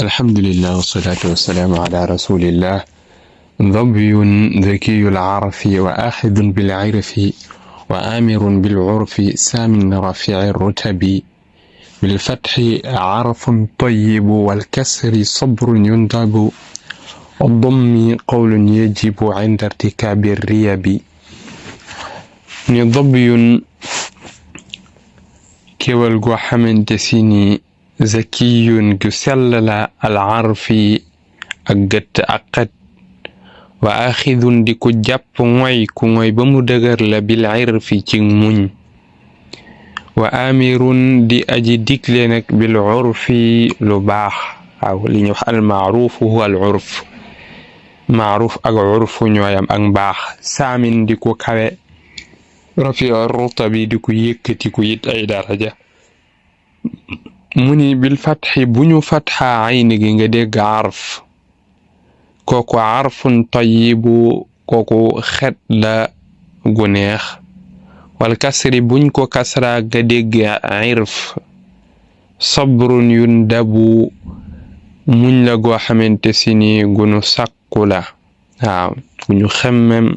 الحمد لله والصلاة والسلام على رسول الله. ظبي ذكي العرف وآخذ بالعرف وآمر بالعرف سام رفيع الرتب. بالفتح عرف طيب والكسر صبر يندب والضم قول يجب عند ارتكاب الريب. ظبي كيول غو xamanteni zakiyun gu sell la al arfi ak gëtt ak xet wa axidun di ku jàpp ngoy ba mu dëgër la bil irfi ci muñ wa amirun di aji digle nag bil urfi lu baax waaw li ñu wax al maaruf huwa al urf maaruf ak urfu ñooyam ak mbaax saamin di ku kawe rafi rutabi di ku yëkkati ku yit ay daraja muni bil fatxi bu ñu fatxa ayni gi nga dégg arf kooku arfun tayibu kooku xet la gu neex wal kasri buñ ko kasra nga dégg irf sabrun yundabu muñ la goo xamante si ni gunu sàkku la waaw guñu xemmem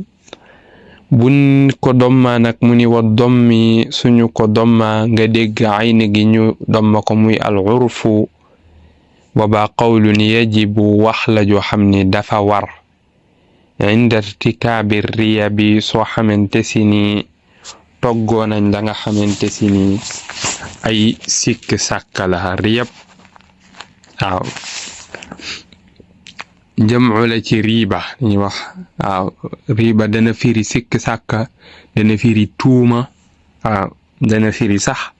buñ ko domma nag mu ni wa dommi suñu ko domma nga dégg ayni gi ñu domma ko muy al urfu booba qawlun yajibu wax la joo xam ni dafa war inda irtikaabi riya bi soo xamante si ni toggoo nañ la nga xamante si ni ay sikk sàkka la riyab waaw jam'u la ci riba ñu wax waaw riba dana firi sikk sàkka dana firi tuuma waaw dana firi sax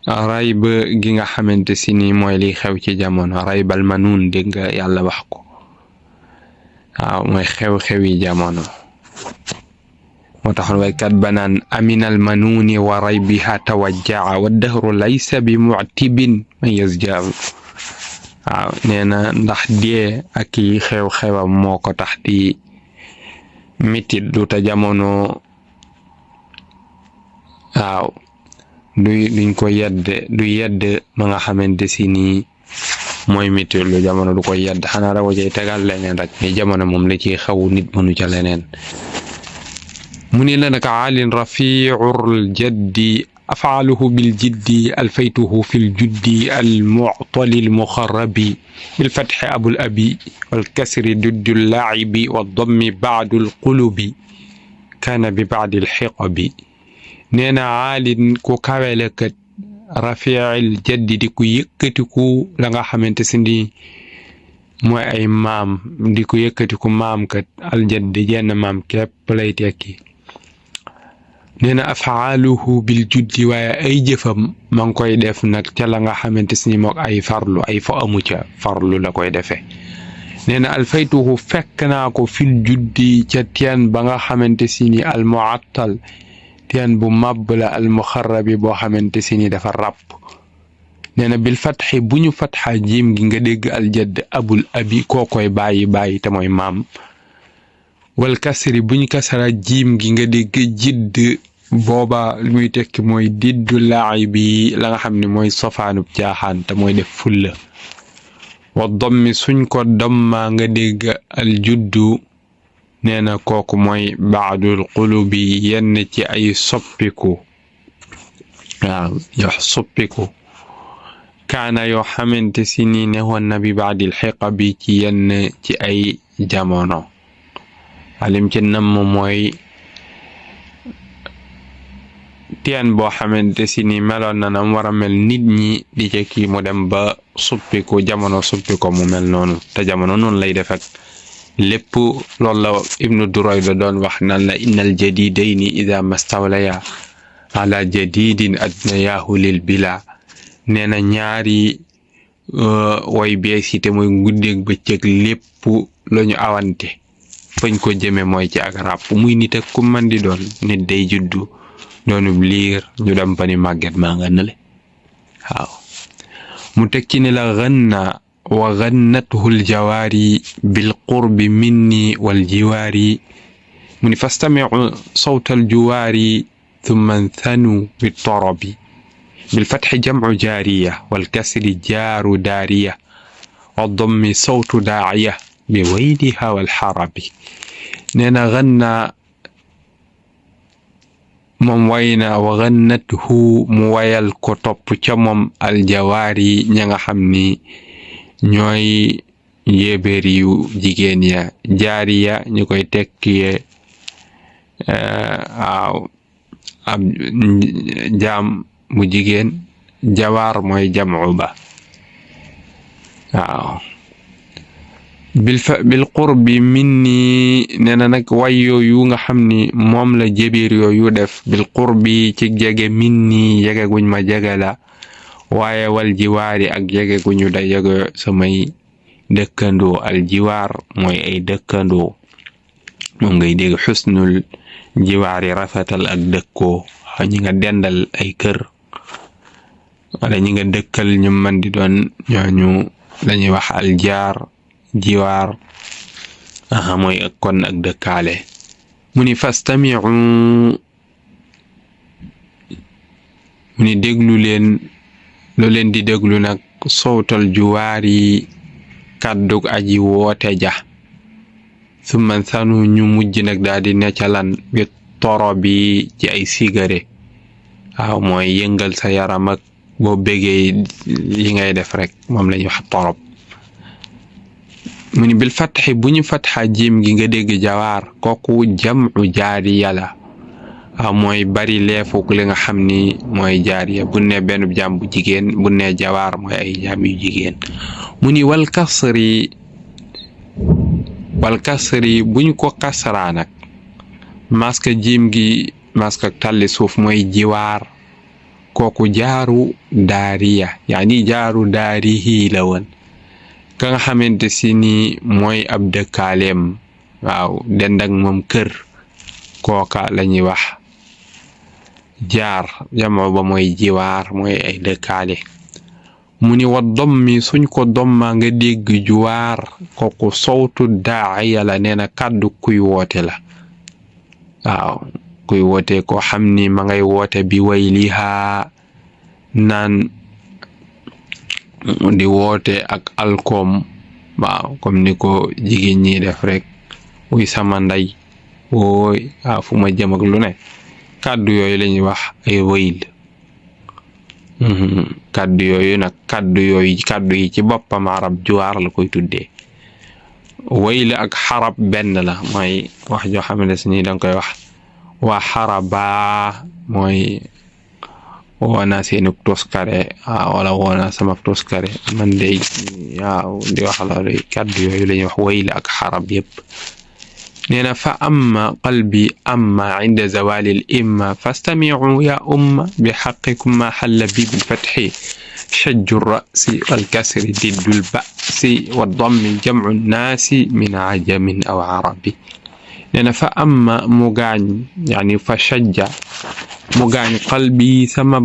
rayba gi nga xamante si ni mooy li xew ci jamono raybal manuun dégg nga yàlla wax ko waaw mooy xew-xewi jamono moo taxoon waykat banaan aminal manuuni wa raybiha tawajjaa wa dahru laysa bi mu'tibin man yasjaa waaw nee na ndax dee ak yi xew-xewam moo ko tax di mitit lu ta jamono waaw duñ ko du yedd ma nga xamante si ni mooy mitit lu jamono du ko yedd xanaa da ko cay tegal leneen rek mais jamono moom la ci xew nit mënu ca leneen mu ni la naka aalin rafiul jaddi afaaluhu bil jiddi alfaytuhu fil juddi al mu'tali al muxarrabi bil fatxi abul abi wal kasri duddu laa'ibi wad dammi ba'du al qulubi kaana bi ba'di al xiqabi nee na aalin ku kawele kat rafiul jaddi di ku yëkkatiku la nga xamante si ni mooy ay maam di ku yëkkatiku maam kat al jaddi jenn maam képp lay tekki nee na afaaluhu bil juddi waaye ay jëfam ma ngi koy def nag ca la nga xamante si ni mook ay farlu ay fa amu ca farlu la koy defee nee na alfaytuhu fekk naa ko fil juddi ca teen ba nga xamante si ni al mu'attal teen bu màbb la al muxarrabi boo xamante si ni dafa ràpp nee na bil fatxi bu ñu fatxa jiim gi nga dégg al jadd abul abi koo koy bàyyi te mooy maam wal kasri buñ kasara jiim gi nga dégg jidd booba lu muy tekki mooy diddu laay bi la nga xam ne mooy sofaanub jaaxaan te mooy def fulla wa dommi suñ ko domma nga dégg al juddu nee na kooku mooy baadul qulubi yenn ci ay soppiku waaw yoo soppiku kaana yoo xamante si ni ne woon na bi baadil xiqa bi ci yenn ci ay jamono alim ci namm mooy teen boo xamante si ni meloon na nam war a mel nit ñi di ca kii mu dem ba suppiku jamono suppiko mu mel noonu te jamono noonu lay def ak lépp loolu la ibnu duroy la doon wax naan la innal jadidayni ida mastawlaya ala jadidin adnayahu lil bila nee na ñaari way bees yi te mooy guddeeg bëccëg lépp lañu awante fañ ko jëme mooy ci ak ràpp muy nit ak ku man di doon nit day juddu doonub liir ñu dem pa ni màgget maa nga nale waaw mu teg ci ne la ganna wa gannathu aljawaari bil qurbi minni wal jiwaari mu ni fastami'u sawta aljuwaari thumma nthanu bi torobi bil fatxi jam'u jaariya wal kasri jaaru daariya والضم صوت داعية بويلها والحرب نينا غنى moom wayna wa gannathu mu wayal ko topp ca moom aljawaari ña nga xam ni ñooy yéebéer yu jigéen ya jaariya ñu koy tekkiye waaw ab jaam bu jigéen jawaar mooy jam'u ba waaw bil qurbi minni nee na nag way yooyu nga xam ni moom la jébéer yooyu def bil qurbi ci jege minni jege guñ ma jege la waaye wal jiwaari ak jege guñu da jege samay dëkkandoo al jiwaar mooy ay dëkkandoo moom ngay dégg xusnul jiwaari rafetal ak dëkkoo ñi nga dendal ay kër wala ñi nga dëkkal ñu man di doon ñooñu lañuy wax al jaar jiwaar mooy ak kon ak dëkkaale mu ni fastami'u mu ni déglu leen loo leen di déglu nag sowtal juwaari kàddug aji woote ja summa sanu ñu mujj nag daal di neccalan bi toro bi ci ay sigare waaw mooy yëngal sa yaram ak boo bégee yi ngay def rek moom lañuy wax torob mu ni bil fatxi bu ñu fatxa jiim gi nga dégg jawaar kooku jam'u jaariya la waaw mooy bari leefuk li nga xam ni mooy jaariya bu ne benn jaam bu jigéen bu ne jawaar mooy ay jaam yu jigéen mu ni wal kasri buñ ko kasraa nag maska jiim gi maska talli suuf mooy jiwaar kooku jaaru daariya yaani jaaru daarihi la woon ka nga xamante si ni mooy ab dëkkaaleem waaw dend ak moom kër kooka lañuy wax jaar jamoo ba mooy jiwaar mooy ay dëkkaale mu ni wa dommi suñ ko domma nga dégg juwaar kooku sowtu daaiya la nee na kàddu kuy woote la waaw kuy woote koo xam ni ma ngay woote bi waylihaa naan di woote ak alkoom waaw comme ni ko jigéen ñi def rek wuy sama ndey wooy waaw fu ma jëm ak lu ne kàddu yooyu lañuy wax ay wayl kàddu yooyu nag kàddu yi ci boppam arab juwaar la koy tuddee wayl ak xarab benn la mooy wax joo xam ne si ni danga koy wax waa xaraba mooy woona seenug toskare wala woona sama toskare man de waaw di wax loolu kàddu yooyu la ñuy wax wayl ak xarab yépp nee na fa amma qalbi amma inda zawali al imma fastami'u ya umma bi haqqikum ma xalla bi bil fathi shajju rasi wal kasri diddul ba'si wa dammi jam'u nnaasi min ajamin aw arabi nee na fa amma mu gaañ yani fa shajja mu gaañ qalbi sama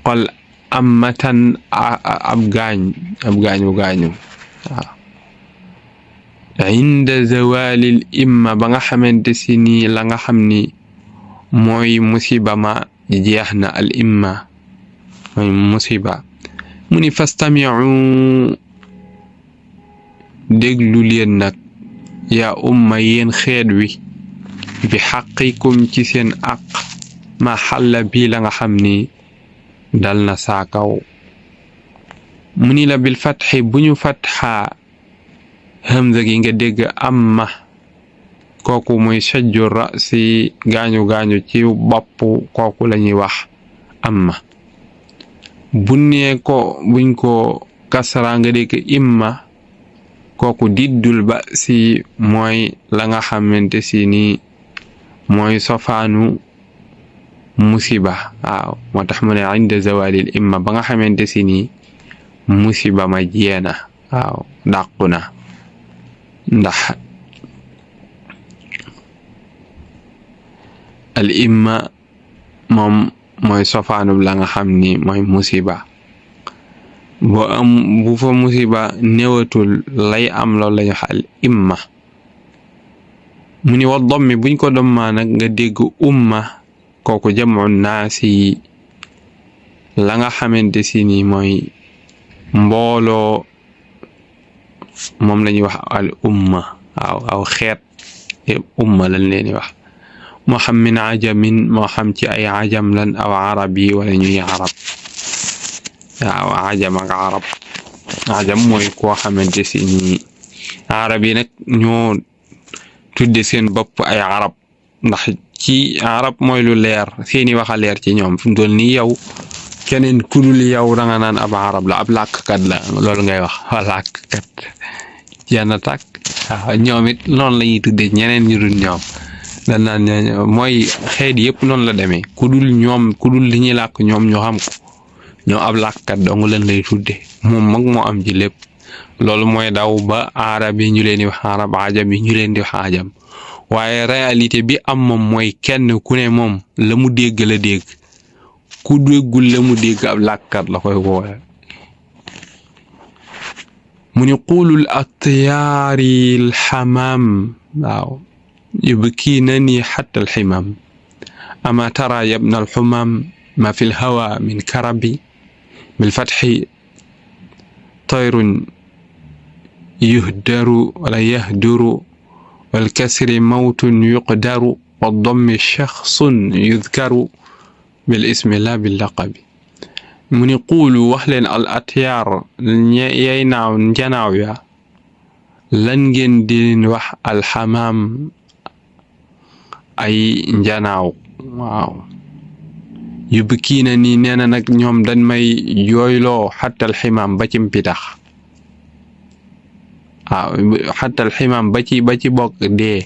xol ammatan ab gaañu waaw inda zawalil imma ba nga xamante si ni la nga xam ni mooy musiba ma jeex na al imma mooy musiba mu ni fastami'u déglu leen nag yaa umma yéen xeet wi bi xaqikum ci seen aq ma xalla bii la nga xam ni dal na saa kaw mu ni la bil fatxi bu ñu fatxa hamza gi nga dégg amma kooku muy sajju rasi gaañu ci bopp kooku la ñuy wax amma buñ ko kasra nga dégg imma kooku diddul ba si mooy la nga xamante si ni mooy sofaanu musiba waaw moo tax mu ne inda zawalil imma ba nga xamante si ni musiba ma jeena waaw dàqu na ndax al imma moom mooy sofaanub la nga xam ni mooy musiba bu fa musiba néewatul lay am loolu lañu wax al imma mu ni wa dommi buñ ko dommaa nag nga dégg umma kooku jamu naasi la nga xamante si ni mooy mbooloo moom lañuy wax al umma waaw aw xeet umma lañ leen di wax moo xam min ajamin moo xam ci ay ajam lan aw arabi wala ñuy arab waaw ajam ak arab ajam mooy koo xamante si ni arab yi nag ñoo tudde seen bopp ay arab ndax ci arab mooy lu leer seeni wax a leer ci ñoom fi mu toll nii yow keneen kudul yow da nga naan ab arab la ab làkkat la loolu ngay wax làkkat yenn tàkk waaw ñoom it noonu la ñuy tuddee ñeneen ñu dul ñoom dañ naan mooy xeet yëpp noonu la demee kudul ñoom kudul li ñuy làkk ñoom ñoo xam ko ñoo ab làkkat dong leen lay tudde moom mag moo am ci lépp loolu mooy daw ba arab yi ñu leen di wax arab ajam yi ñu leen di wax ajam waaye réalité bi am moom mooy kenn ku ne moom la mu dégg la dégg ku déggul la mu dégg ab làkkat la koy woowe mu ni qulul atyaari alxamaam waaw yubkiinani xatta alximaam ama tara yabna alxumaam ma fi lhawa min karabi bilfatxi tayrun yuhdaru wala yahduru walkasri mawtun yuqdaru waddammi shaxsun yudkaru bil ismi la bil laqabi mu ni quulu wax leen al atyaar yay naaw njanaaw ya lan ngeen di wax alxamaam ay njanaaw waaw yubkiina nii nee na nag ñoom dañ may jooyloo xatta alximaam ba ci mpitax waaw xatta alximaam ba ci bokk dee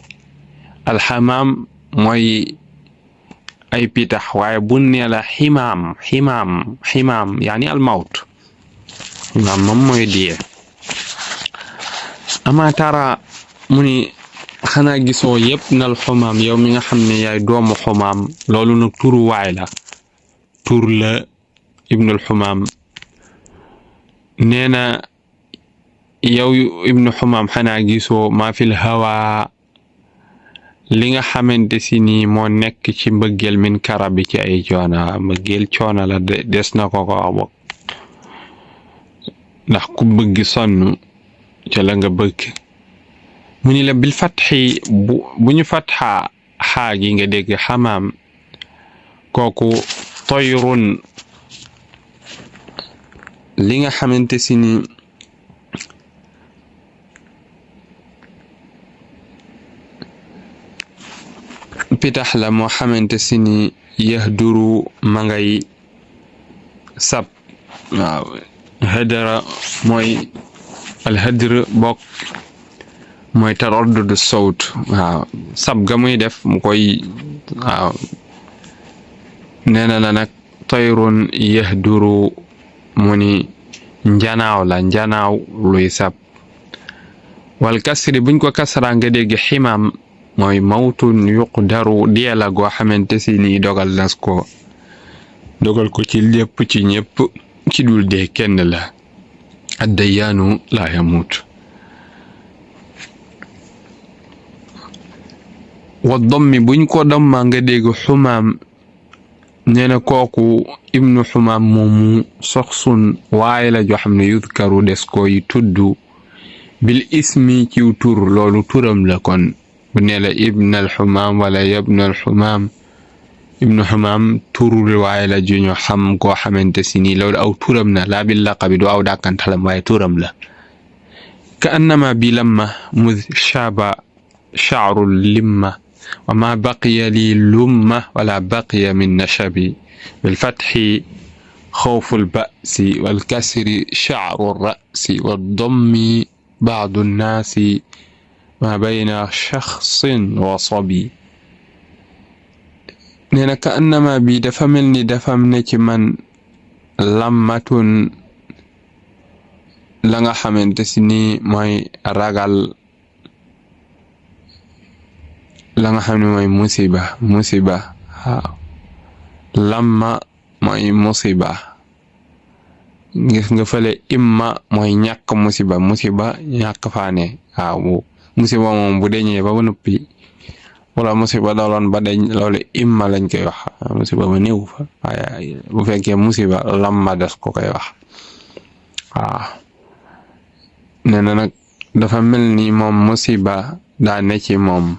alxamaam mooy ay pitax waaye bu nee la ximaam yaani almawt ximaam moom mooy dee ama tara mu ni xanaa gisoo yëpp nal xumaam yow mi nga xam ne yaay doomu xumaam loolu nag turu waay la tur la ibnul xumaam nee na yow ibnu xumaam xanaa gisoo maa fil hawa li nga xamante si nii moo nekk ci mbëggeel min karabi ci ay coona mbëggeel coona la des na ko wax bokk ndax ku bëgg sonn ca la nga bëgg mu ni la bil fatxi bu ñu fatxa xaa gi nga dégg xamaam kooku toyrun li nga xamante si ni pitax la moo xamante si ni yahduru ma ngay sab waaw hadara mooy alhadr bokk mooy taraddud sawt waaw sab ga muy def mu koy waaw nee na la nag tayrun yahduru mu ni njanaaw la njanaaw luy sab wal kasri buñ ko kasra nga dégg ximaam mooy mawtun yuqdaru dee la goo xamante si ni dogal nas ko dogal ko ci lépp ci ñëpp ci dul dee kenn la addayaanu laa yamut wa dammi buñ ko damma nga dégg xumaam nee na kooku ibnu xumaam moomu soxsun waaye la joo xam ne yudkaru des koy tudd bil ismi ciw tur loolu turam la kon bu ne la ibnal xumaam wala yabnal xumaam ibnu xumaam turu waaye la ju ñu xam koo xamante si nii loolu aw turam na laa bil laqabi du aw dàkkantalam waaye turam la ka annama bi lamma mud shaaba sha'ru limma wa ma baqiya li lumma wala baqiya min nashabi bil fatxi xawful ba'si wal kasri sha'ru ra'si wad dammi ba'du nnaasi ma bayna shaxsin wa sabi nee na ka annama bi dafa mel ni dafa ne ci man lammatun la nga xamante si ni mooy ragal la nga xam ne mooy musiba waaw lamma mooy musiba gis nga fële imma mooy ñàkk musiba ñàkk faane waaw musiba moom bu deñee ba noppi wala musiba daloon ba dañ loolu imma lañ koy wax musiba ba néew fa waaye bu fekkee musiba lamma des ko koy wax waaw nee na nag dafa mel ni moom musiba daa ne ci moom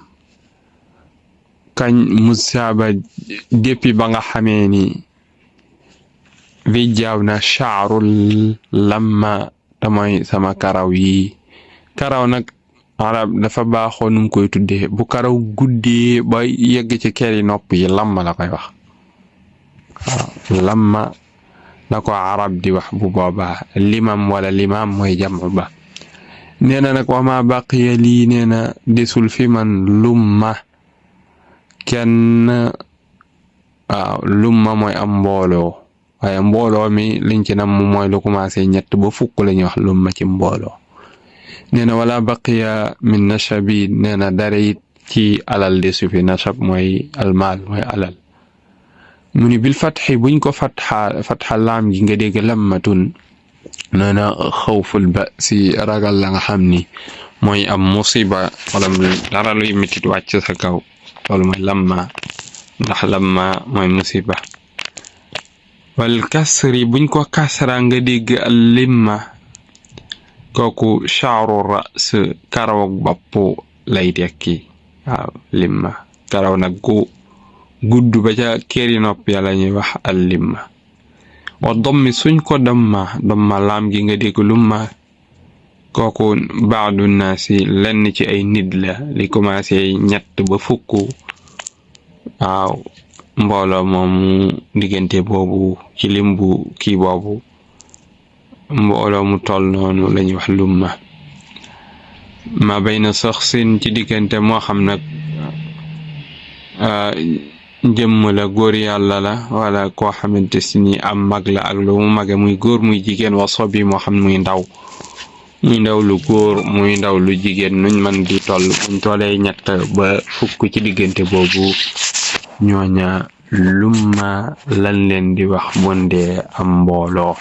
kañ musiba depuis ba nga xamee ni bi jaaw na shaarul lamma te mooy sama karaw yi. Karaw nag arab dafa baaxoo num koy tuddee bu karaw guddee ba yegg ci keri nopp yi lamma la koy wax waaw lamma la ko arab di wax bu boobaa limam wala limaam mooy jam ba. nee na nag wama baqiya lii nee na desul fi man lumma kenn waaw lumma mooy am mbooloo waaye mbooloo mi liñ ci nam mooy lu commencé 3 ba 10 la ñuy wax lumma ci mbooloo. nee na wala baqiya min nashabi nee na dara it ci alal desu fi nashab mooy almaal mooy alal. mu ni bil fatxi buñ ko fatxa laam gi nga dégg lammatun nee na xawful ba si ragal la nga xam ni mooy am musiba wala dara luy métit wàcc sa kaw loolu mooy lamma ndax lamma mooy musiba. wal kasri buñ ko kasra nga dégg al limma kooku shaaru ras karaw bopp lay tekki waaw limma karaw nag gu gudd ba ca kéeri nopp ya la ñuy wax al limma. wa dommi suñ ko domma laam gi nga dégg lumma kooku baadu naasi lenn ci ay nit la li commencé 3 ba 10 waaw mbooloo moomu diggante boobu ci limbu kii boobu mbooloo mu toll noonu la ñuy wax lumma. ma bayna saxsin ci diggante moo xam nag jëmm la góor yàlla la wala koo xamante si ni am mag la ak lu mu mage muy góor muy jigéen wa sobi moo xam muy ndaw lu góor muy ndaw lu jigéen nuñ man di toll buñ tollee 3 ba 10 ci diggante boobu ñooña lumma lan leen di wax bondee am mbooloo.